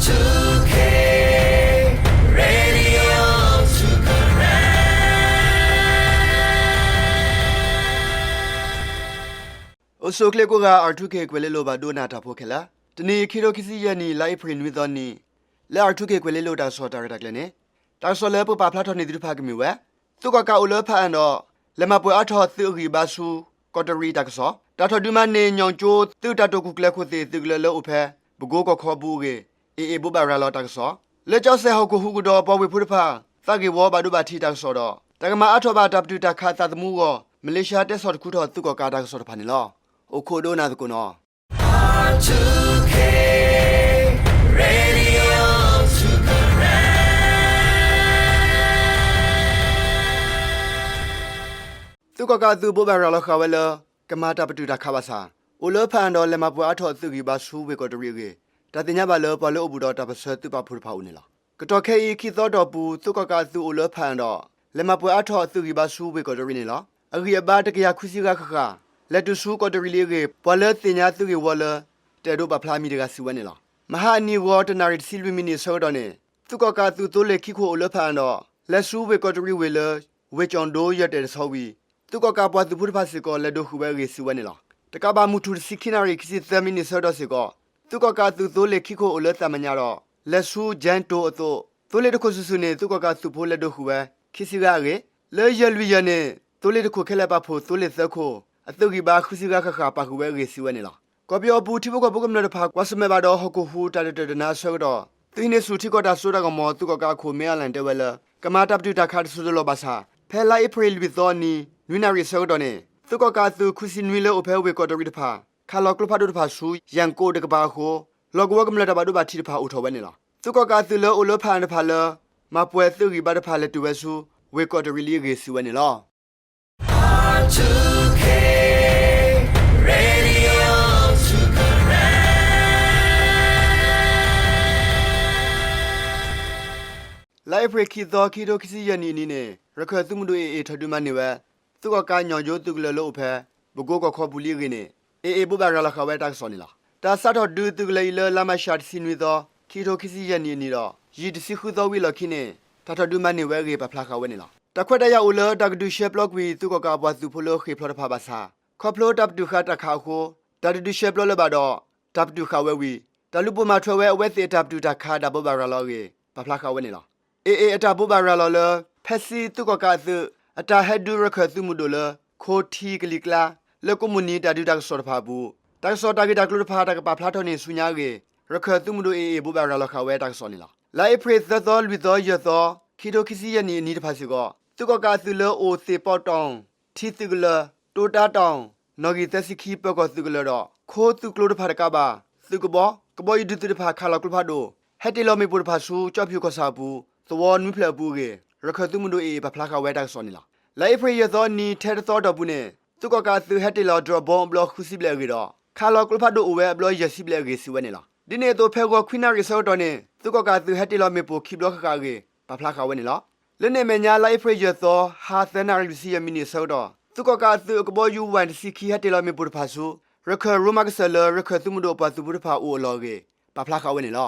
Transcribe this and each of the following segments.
Radio အိၣ်ဆူၣ်အိၣ်ချ့ကိးဂၤ R two K ကွဲၤလ့လိၤဘၣ်ဒိကနၣ်တၢ်ဖိခဲလၢာ်, တနံၤအံၤ ခံထိခံဆံယဲၢ်နံၣ် လါအ့ဖြ့ၣ်နွံသီနံၤ, လၢ R two K ကွဲၤလ့လိၤတၢ်ကစီၣ်တၢ်ရဲၣ်တၢ်ကျဲၤန့ၣ်, တၢ်ကစီၣ်လၢပကပာ်ဖျါထီၣ်န့ၢ်သုတဖၣ်ကမ့ၢ်ဝဲ သုးကီၣ်ကးအိၣ်လၢဖးအၣ်ဒီး လဲၤမၤပှဲၤအါထီၣ်သုးအဂံၢ်အဘါဆူ ကီးတရံးတၢ်ကစီၣ်, တၢ်ထီၣ်ဒုးမၤန့ၢ် ညီၣ်ကၠိ သုးတၢ်တိာ်ကူၣ်ကျဲၤခိၣ်သ့ၣ်သုးကလၢၤလၢအိၣ်ဖဲ ပကိကီၢ်ခီပူၤအဂ့ၢ် AA ဘိးဘၣ်ရၤလီၤတၢ်ကစီၣ်, လၢကၠီစဲၣ်ဟီၣ်ခိၣ်ဟူးကဒီး ပှၤဝ့ၢ်ဖိတဖၣ် သးဂ့ၢ်ဝီဘၣ်ဒိဘၣ်ထံးတၢ်ကစီၣ်ဒီး တၢ်ကမၤအါထီၣ်ဘၣ်တၢ်ပတုာ်တၢ်ခးသးသမူအဂီၢ် မလ့ၡါတဲဆီၣ်တခူထီၣ်သုးကီၣ်ကးတၢ်ကစီၣ်တဖၣ်န့ၣ်လီၤ. အိၣ်ခိးဒိကနၣ်သကိးနီၤ. သုးကီၣ်ကးအသုးဘိးဘၣ်ရၤလီၤဃာ်ဝဲလၢ ကမၤတၢ်ပတုာ်တၢ်ခးဘၣ်ဆၣ် အိၣ်လၢဖးအၣ်ဒီး လဲၤမၤပှဲၤအါထီၣ်သုးဂံၢ်ဘါဆူဝ့ၢ်ကီးတရံးအဂ့ၢ် တၢ်သ့ၣ်ညါဘၣ်လၢပှၤလၢအိၣ်ဘူးဒီးတၢ်ပၢၢ်ဆၢသုးပာ်ဖှိၣ်တဖၣ်အအိၣ်န့ၣ်လီၤ. ကတီၢ်ခဲအံၤ ခံသီအတီၢ်ပူၤ သုးကီၣ်ကးအသုးအိၣ်လၢဖးအၣ်ဒီး လဲၤမၤပှဲၤအါထီၣ်သုးဂံၢ်ဘါဆူဝ့ၢ်ကီးတရံးန့ၣ်လီၤ. အဂံၢ်အဘါတကယၤခွံဆံဂၤဃၣ်ဃၣ် လဲၤတုၤဆူကီးတရံးလံအဂ့ၢ် ပှၤလၢသ့ၣ်ညါသုးဂ့ၢ်ဝီလၢ တအဲၣ်ဒိးပာ်ဖျါအမံၤတဂၤစံးဝဲန့ၣ်လီၤ. မဟါအနံၤဂီၤ တနၣ်ရံၣ်တဆံလွံၢ်မံးနံးအဆၢကတီၢ်န့ၣ် သုးကီၣ်ကးအသုးသိလ့ၣ်ခံခိၣ်အိၣ်လၢဖးအၣ်ဒီး လဲၤဆူဝ့ၢ်ကီးတရံးဝ့ၢ်လၢ ဝ့ၢ်ကၠီၣ်ဒိယၢၢ်တဲၣ်တဆီဝံၤ သုးကီၣ်ကးပှၤသုးဖိတဖၣ်စ့ၢ်ကီး လဲၤဒိးဃုာ်ဝဲအဂ့ၢ်စံးဝဲန့ၣ်လီၤ. တကးဘၣ် မုၢ်ထူၣ်တဆံခံနၣ်ရံၣ်ခံဆံသၢမံးနံးအဆၢကတီၢ်စ့ၢ်ကီး သုးကီၣ်ကးအသုးသိလ့ၣ်ခံခိၣ်အိၣ်လၢသးမဲာ်ညါဒီး လဲၤဆူကၠဲတိၤအသိး သိလ့ၣ်တခိၣ်စုာ်စုာ်န့ၣ် သုးကီၣ်ကးအသုးဖိလဲၤဒိးဃုာ်ဝဲ ခံဆံဂၤအဂ့ၢ်, လၢယဲၢ်လွံၢ်ယဲၢ်န့ၣ် သိလ့ၣ်တခိၣ်ခဲလၢာ်ပာ်ဖှိၣ်သိလ့ၣ်သၢခိၣ် အသုးဂံၢ်ဘါဃုဆံဂၤဃၣ်ဃၣ်ပာ်ဃုာ်ဝဲအဂ့ၢ်စံးဝဲန့ၣ်လီၤ. ကီၢ်ပယီၤအပူၤ ထံဖိကီၢ်ဖိကမျၢၢ်တဖၣ် ကွၢ်ဆၢၣ်မဲာ်ဘၣ်ဒီးဟီၣ်ခိၣ်ဟူးတၢ်တတၢၢ်တနါအဆၢကတီၢ် သုးဟံးန့ၢ်ဆူၣ်ထံကီၢ်တၢ်စိတၢ်ကမီၤ သုးကီၣ်ကးအခိၣ် မ့ၢ်အီၣ်လဲၣ်တဲဝဲလၢ ကမၤတၢ်ပတုာ်တၢ်ခးတစိၢ်တလီၢ်ဘၣ်ဆၣ် ဖဲလါအ့ဖြ့ၣ်လွံၢ်သီအနံၤ နွံနၣ်ရံၣ်အဆၢကတီၢ်န့ၣ် သုးကီၣ်ကးအသုးခွံဆံနွံလၢအိၣ်ဖဲဝ့ၢ်ကီးတရံးတဖၣ် ခးလီၤကျိဖးဒိၣ်တဖၣ်ဆူ ယၣ်ကိးတကပၤအဃိ လီၢ်ကဝီၤကမျၢၢ်တၢ်ဘၣ်ဒိဘၣ်ထံးတဖၣ်အိၣ်ထီၣ်ဝဲန့ၣ်လီၤ. သုးကီၣ်ကးအသုးလၢအိၣ်လၢဖးအၣ်တဖၣ်လၢ မၤပှဲၤသုးဂံၢ်ဘါတဖၣ်လဲၤတုၤဝဲဆူ ဝ့ၢ်ကီးတရံးလံအဂ့ၢ်စံးဝဲန့ၣ်လီၤ. လါအ့ဖြ့ၣ်ခံသီ ခံကထိခံဆံယဲၢ်နံၣ်အနံၤန့ၣ် ရခၢၣ်သုးမုၢ်ဒိၣ် AA ထီၣ်ဒုးမၤန့ၢ်ဝဲ သုးကီၣ်ကးညီၣ်ကၠိသုးကလၢၤလၢအိၣ်ဖဲ ပကိကီၢ်ခီပူၤလံအဂ့ၢ်န့ၣ် AA ဘိးဘၣ်ရၤလီၤဃာ်ဝဲတၢ်ကစီၣ်န့ၣ်လီၤ. တၢ်စးထီၣ်ဒုးသုးကလၢၤအံၤလၢ လါမးရှးတဆံနွံသီ ခံကထိခံဆံယဲၢ်နံၣ်အနံၤဒီး ယံာ်တဆံဃုသီဝံၤအလီၢ်ခံန့ၣ် တၢ်ထီၣ်ဒုးမၤန့ၢ်ဝဲအဂ့ၢ် ပာ်ဖျါဃာ်ဝဲန့ၣ်လီၤ. တၢ်ခွဲးတၢ်ယာ်အိၣ်လၢတၢ်ကဒုးရှဲပျီကွံာ် သုးကီၣ်ကးအပှၤသုးဖိလၢဃ့ၢ်ဖျိးတဖၣ်ဘၣ်ဆၣ် ခီဖျိတၢ်ပတုာ်ဃာ်တၢ်ခးအဃိ တၢ်တဒုးရှဲပျီလၢၤဘၣ်ဒီး တၢ်ပတုာ်ဃာ်ဝဲဝံၤ တၢ်လူၤပိာ်မၤထွဲဝဲအဝဲသ့ၣ်အတၢ်ပတုာ်တၢ်ခးတၢ်ဘိးဘၣ်ရၤလီၤအဂ့ၢ် ပာ်ဖျါဃာ်ဝဲန့ၣ်လီၤ. AA အတၢ်ဘိးဘၣ်ရၤလီၤလၢ ဖဲစံသုးကီၣ်ကးအသုး အတၢ်ဟဲဒုးရခၢၣ်သုးမုၢ်ဒိၣ်လၢ ခိၣ်ထံကလံၤကျါ လၢကိးမုၢ်နံၤတၢ်ဒုးတၢ်ကစီၣ်တဖၣ်အပူၤ တၢ်ကစီၣ်တၢ်ဂ့ၢ်တၢ်ကျိၤတဖၣ် တၢ်ကပာ်ဖျါထီၣ်န့ၢ်ဆူညါအဂ့ၢ် ရခၢၣ်သုးမုၢ်ဒိၣ် AA ဘိးဘၣ်ရၤလီၤဃာ်ဝဲတၢ်ကစီၣ်န့ၣ်လီၤ. လါအ့ဖြ့ၣ်သၢသီ လွံၢ်သီ ယဲၢ်သီ ခံကထိခံဆံယဲၢ်နံၣ်အနံၤတဖၣ်စ့ၢ်ကီး သုးကီၣ်ကးအသုးလၢအိၣ်သ့ၣ်ပီၣ်တီၣ် ထံသုးကလၢၤ တိတၢ်တီၣ် နီၣ်ဂံၢ်သၢဆံခံ ပၢၤကီၢ်သုးကလၢၤဒီး ခိသုးကျိတဖၣ်တကးဘၣ် သုးကဘီ ကဘီယူၤဒုးသုးတဖၣ် ခးလီၤကျိဖးဒိၣ် ဟဲတ့ၢ်လီၤမ့ၣ်ပိၢ်တဖၣ်ဆူ ကၠီၣ်ဖၠူၣ်ကီၢ်ဆၣ်အပူၤ သဝီနွံဖျၢၣ်အပူၤအဂ့ၢ် ရခၢၣ်သုးမုၢ်ဒိၣ် AA ပာ်ဖျါဃာ်ဝဲတၢ်ကစီၣ်န့ၣ်လီၤ. လါအ့ဖြ့ၣ်ယဲၢ်သီအနံၤ ထဲတသီအတီၢ်ပူၤန့ၣ် သုးကီၣ်ကးအသုးဟဲတ့ၢ်လီၤ drone bomb အဘျီဃုဆံဘျဲၣ်အဂ့ၢ်ဒီး ခးလီၤကျိဖးဒိၣ်အိၣ်ဝဲအဘျီယဲၢ်ဆံဘျဲၣ်အဂ့ၢ် စံးဝဲန့ၣ်လီၤ. ဒ်န့ၣ်အသိး ဖဲဂီၤခွံနၣ်ရံၣ်အဆၢကတီၢ်န့ၣ် သုးကီၣ်ကးအသုးဟဲတ့ၢ်လီၤမ့ၣ်ပိၢ်ခံဘျီဃၣ်ဃၣ်အဂ့ၢ် ပာ်ဖျါဃာ်ဝဲန့ၣ်လီၤ. လၢန့ၣ်အမဲာ်ညါ လါအ့ဖြ့ၣ်ယဲၢ်သီ ဟါသၢနၣ်ရံၣ်လွံၢ်ဆံယဲၢ်မံးနံးအဆၢကတီၢ် သုးကီၣ်ကးအသုးအကဘီယူၤ ဝဲၢ်တဆံခံ ဟဲတ့ၢ်လီၤမ့ၣ်ပိၢ်တဖၣ်ဆူ ရခၢၣ်ရိမၤကစၢၢ်လၢ ရခၢၣ်သုးမုၢ်ဒိၣ်အပှၤသုးဖိတဖၣ်အိၣ်အလီၢ်အဂ့ၢ် ပာ်ဖျါဃာ်ဝဲန့ၣ်လီၤ.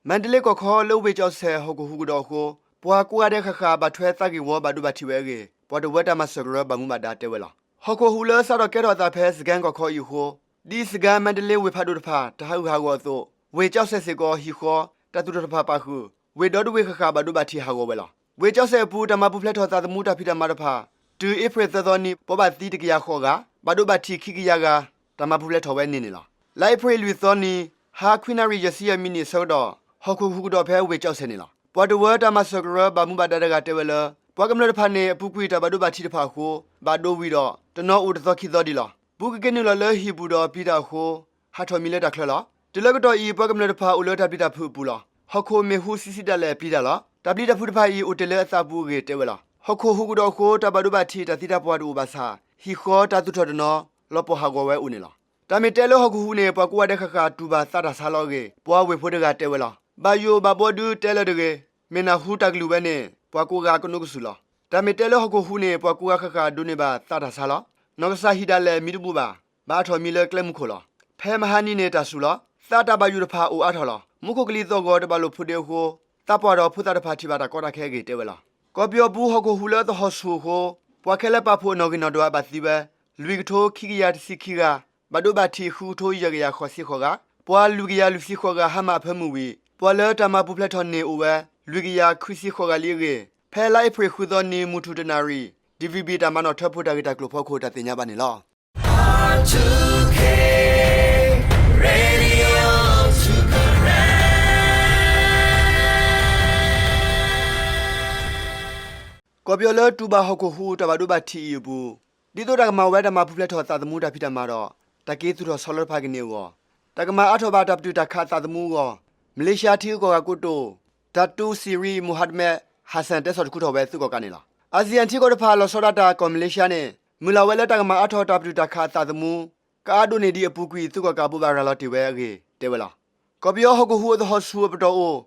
မါတလ့ကီၢ်ခီလၢဝ့ၢ်ကၠီၣ်စဲၣ်ဟီၣ်ခိၣ်ဟူးကဒီးအဃိ ပှၤကိးဂၤဒဲးဃၣ်ဃၣ် ဘၣ်ထွဲသးဂ့ၢ်ဝီဘၣ်ဒိဘၣ်ထံးဝဲအဂ့ၢ် ပှၤတဝၢတၢ်မၤစၢၤကရၢဘၣ်မူဘၣ်ဒါတဲဝဲလီၤ. ဟီၣ်ခိၣ်ဟူးလၢစးထီၣ်ကဲထီၣ်အသးဖဲ စကဲၣ်ကီၢ်ခီအံၤအဃိ ဒ်စကဲၣ် မါတလ့ ဝ့ၢ်ဖးဒိၣ်တဖၣ် တၢ်ဟးဂူာ်ဟးဂီၤအသိး ဝ့ၢ်ကၠီၣ်စဲၣ်စ့ၢ်ကီး ဟံၣ်ဃီ တၢ်သူၣ်ထီၣ်တဖၣ်ပာ်ဃုာ် ဝ့ၢ်ဒီတဝ့ၢ်ဃၣ်ဃၣ် ဘၣ်ဒိဘၣ်ထံးဟးဂီၤဝဲလီၤ. ဝ့ၢ်ကၠီၣ်စဲၣ်အပူၤ တၢ်မၤပူၤဖျဲးထီၣ်သးသမူတၢ်ဖံးတၢ်မၤတဖၣ် တုၤအ့ဖြ့ၣ်သၢသီနံၤ ဘိးဘၣ်သံတကယၤဃိးဂၤ, ဘၣ်ဒိဘၣ်ထံးခံကယၤဂၤ တၢ်မၤပူၤဖျဲးထီၣ်ဝဲန့ၣ်န့ၣ်လီၤ. လါအ့ဖြ့ၣ်လွံၢ်သီနံၤ ဟါခွံနၣ်ရံၣ်ယဲၢ်ဆံယဲၢ်မံးနံးအဆၢကတီၢ် ဟီၣ်ခိၣ်ဟူးကဒီးဖဲဝ့ၢ်ကၠီၣ်စဲၣ်န့ၣ်လီၤ. ပှၤတဝၢတၢ်မၤစၢၤကရၢဘၣ်မူဘၣ်ဒါတဂၤတဲဝဲလၢ ပှၤကမျၢၢ်တဖၣ်န့ၣ် အပူၤကွံာ်တၢ်ဘၣ်ဒိဘၣ်ထံးတဖၣ်အဃိ ဘၣ်ဒိဝံၤဒီး တနီၤအိၣ်တသီခံသီဒံးလီၤ. ဘူးကက့ၤနုာ်လီၤလၢဟံၣ်ပူၤဒီးပျံၤတၢ်အဃိ ဟးထီၣ်မံလၢတၢ်ချၢလီၤ. တုၤလၢကတီၢ်အံၤ ပှၤကမျၢၢ်တဖၣ်အိၣ်လၢတၢ်ပျံၤတၢ်ဖုးအပူၤလီၤ. ဟီၣ်ခိၣ်မ့ၢ်ဟူးဆံးဆံးဒၣ်လဲာ်ပျံၤတၢ်လီၤ. တၢ်ပျံၤတၢ်ဖုးတဖၣ်အံၤ အိၣ်တ့ၢ်လၢအသးပူၤအဂ့ၢ်တဲဝဲလီၤ. ဟီၣ်ခိၣ်ဟူးကဒီးအဃိ တၢ်ဘၣ်ဒိဘၣ်ထံးတၢ်သံတၢ်ပှၢ်တအိၣ်ဘၣ်ဆၣ် ဟံၣ်ဃီတၢ်သူၣ်ထီၣ်တနီၤ လီၤပှီၢ်ဟးဂီၤဝဲအိၣ်န့ၣ်လီၤ. တၢ်မ့ၢ်တဲလၢဟီၣ်ခိၣ်ဟူးန့ၣ် ပှၤကိးဂၤဒဲးဃၣ်ဃၣ်တူၢ်ဘၣ်သးတၢ်ဆါလီၤအဂ့ၢ် ပှၤဝ့ၢ်ဖိတဂၤတဲဝဲလီၤ. ဘၣ်ယိၣ်ဘၣ်ဘှီဒုးတဲလၢၤတဂ့ၤ, မ့ၢ်နၢ်ဟူတၢ်ကလုၢ်ဝဲန့ၣ် ပှၤကိးဂၤကနိးကစုာ်လီၤ. တၢ်မ့ၢ်တဲလၢဟီၣ်ခိၣ်ဟူးန့ၣ် ပှၤကိးဂၤဃၣ်ဃၣ်ဒိးန့ၢ်ဘၣ်သးတၢ်ဆါလီၤ. နီၢ်ကစၢ်ဟံၣ်ဒၣ်လဲာ်မံတဘူၣ်ဘၣ်, ဘၣ်အါထီၣ်မံလၢကျဲမုၢ်ခိၣ်လီၤ. ဖဲမဟါနံၤန့ၣ်တၢ်စူၤလီၤ. သးတၢ်ဘၣ်ယိၣ်တဖၣ်အိၣ်အါထီၣ်လီၤ. မူခိၣ်ကလံၤသီၣ်ဂီၤတဘၣ်လိာ်ဖိးဒ့အဃိ, သးပှၢ်ဒီးဖိသၣ်တဖၣ်ထံၣ်ဘၣ်တၢ်ကီတၢ်ခဲအဂ့ၢ်တဲဝဲလီၤ. ကီၢ်ပယီၤပူၤဟီၣ်ခိၣ်ဟူးလၢအသဟီၣ်ဆူၣ်အဃိ, ပှၤခဲလၢာ်ပာ်ဖှိၣ်အနီၣ်ဂံၢ်နီၣ်ဒွးဘၣ်သံဝဲ လွံၢ်ကထိခံကယၤတဆံခံဂၤ, ဘၣ်ဒိဘၣ်ထံးဃုကထိယဲၢ်ကယၤဃိးဆံဃိးဂၤ, ပှၤလွံၢ်ကယၤလွံၢ်ဆံဃိးဂၤဟါမၢ်အဖၢမုၢ်ဝံၤ, ပှၤလၢတၢ်မၤပူၤဖျဲးထီၣ်န့ၢ်အိၣ်ဝဲ လွံၢ်ကယၤခွံဆံဃိးဂၤလံအဂ့ၢ်, ဖဲလါအ့ဖြ့ၣ်ဃုသီနံၤ မုၢ်ထူၣ်တနၣ်ရံၣ် DVB တၢ်မၤနီၣ်ထၢဖှိၣ်တၢ်ဂ့ၢ်တၢ်ကျိၤဖီခိၣ်တၢ်သ့ၣ်ညါဘၣ်န့ၣ်လီၤ. ကီၢ်ပယီၤလၢတူၢ်ဘၣ်ဟီၣ်ခိၣ်ဟူးတၢ်ဘၣ်ဒိဘၣ်ထံးအံၤအပူၤ, ဒ်သိးတၢ်ကမၤဝဲတၢ်မၤပူၤဖျဲးထီၣ်သးသမူတၢ်ဖံးတၢ်မၤဒီး တၢ်က့ၤသူၣ်ထီၣ်ဆီလီၤတဖၣ်ကန့ၢ်အဂီၢ်, တၢ်ကမၤအါထီၣ်ဘၣ်တၢ်ပတုာ်တၢ်ခးအသးသမူအဂီၢ်, မလ့ၡါထံဂုၤကီၢ်ဂၤကိတိာ် Datuk Seri Mohamad Hasan တဲဆီၣ်တခူထီၣ်ဝဲသုးကီၣ်ကးန့ၣ်လီၤ. အၣ်စံၣ်ယၣ်ထံကီၢ်တဖၣ်လီၤဆီဒၣ်တၢ်ကီၢ်မလ့ၡါန့ၣ် မုၢ်လၢ်ဝဲလၢတၢ်ကမၤအါထီၣ်တၢ်ပတုာ်တၢ်ခးအသးသမူ ကအါဒိၣ်န့ၢ်ဒံးအပူၤကွံာ် သုးကီၣ်ကးဘိးဘၣ်ရၤလီၤတ့ၢ်ဝဲအဂ့ၢ်တဲဝဲလီၤ. ကီၢ်ပယီၤဟီၣ်ခိၣ်ဟူးအသဟီၣ်ဆူၣ်အပတီၢ်အိၣ်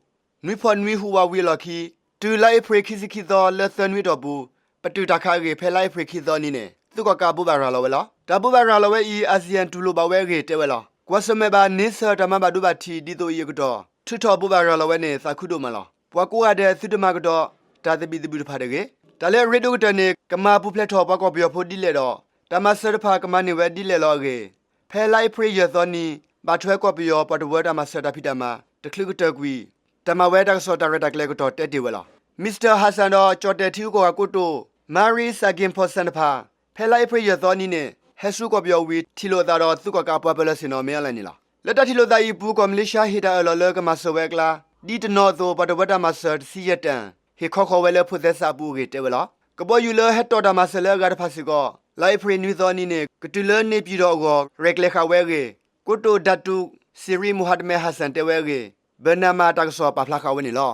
နွံဖီၣ်နွံဟူးဝးဝံၤအလီၢ်ခံ တုၤလါအ့ဖြ့ၣ်ခံဆံခံသီလၢသၢနွံအတီၢ်ပူၤ ပတုာ်တၢ်ခးအဂ့ၢ် ဖဲလါအ့ဖြ့ၣ်ခံသီနံၤန့ၣ် သုးကီၣ်ကးဘိးဘၣ်ရၤလီၤဝဲလီၤ. တၢ်ဘိးဘၣ်ရၤလီၤဝဲအံၤ အၣ်စံၣ်ယၣ်တူၢ်လိာ်ဘၣ်ဝဲအဂ့ၢ်တဲဝဲလီၤ. ကွၢ်ဆၢၣ်မဲာ်ဘၣ်န့ဆၢၣ်တၢ်မၤဘၣ်ဒိဘၣ်ထံးဒ်သိးအံၤအကတီၢ် ထုးထီၣ်ဘိးဘၣ်ရၤလီၤဝဲန့ၣ် သးခုဒိၣ်မးလီၤ. ပှၤကိးဂၤဒဲးသုတမၤကဒီး တၢ်သဘံၣ်သဘုၣ်တဖၣ်တဂ့ၤ. တၢ်လၢအရ့ဒိၣ်ကတၢၢ်န့ၣ် ကမၤပူၤဖျဲးထီၣ်ပှၤကီၢ်ပယီၤဖိဒ်လဲၣ်ဒီး တၢ်မၤစၢၤတဖၣ်ကမၤန့ၢ်ဝဲဒ်လဲၣ်လီၤအဂ့ၢ်, ဖဲလါအ့ဖြ့ၣ်ယဲၢ်သီနံၤ ဘၣ်ထွဲကီၢ်ပယီၤပှၤတဝၢတၢ်မၤစၢၤတၢ်ဖံးတၢ်မၤ တချုးကတၢၢ်ကွံာ် တၢ်မၤဝဲတၢ်ကစီၣ်တၢ်ရဲၣ်တၢ်ကျဲၤအကတီၢ်တဲတ့ၢ်ဝဲလီၤ. Mr Hasan ဒီးကၠီၣ်တဲၣ်ထံဂုၤကီၢ်ဂၤကိတိာ် Mary Sargin Pawson တဖၣ် ဖဲလါအ့ဖြ့ၣ်ယဲၢ်သီနံၤန့ၣ် ဟဲဆူကီၢ်ပယီၤဝံၤ ထံၣ်လိာ်သးဒီးသုးကီၣ်ကးပှၤပၢၤလီၢ်ဆ့ၣ်နီၤ မ့ၢ်အါလဲၣ်န့ၣ်လီၤ. လၢတၢ်ထံၣ်လိာ်သးအံၤအပူၤ ကီၢ်မလ့ၡါဟ့ၣ်တၢ်အၢၣ်လီၤလၢကမၤစၢၤဝဲအကျါ ဒ်တနီၤအသိး ပှၤတဝၢတၢ်မၤစၢၤတဆံယဲၢ်တၢၢ် ဟ့ၣ်ခီဃီၤဝဲလၢဖိသဲစးအပူၤအဂ့ၢ်တဲဝဲလီၤ. ကဘီယူၤလၢဟဲတီၣ်တၢ်မၤစၢၤလၢအဂၤတဖၣ်စ့ၢ်ကီး လါအ့ဖြ့ၣ်နွံသီနံၤန့ၣ် ကတုၤလၢန့ၣ်ပၠံၣ်တီၣ်အဂီၢ် ရဲၣ်ကျဲၤဃာ်ဝဲအဂ့ၢ် ကိတိာ် Datuk Seri Mohamad Hasan တဲဝဲအဂ့ၢ် Bernama တၢ်ကစီၣ်ပာ်ဖျါဃာ်ဝဲန့ၣ်လီ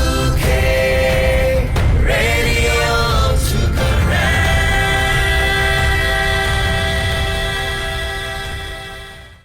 ၤ.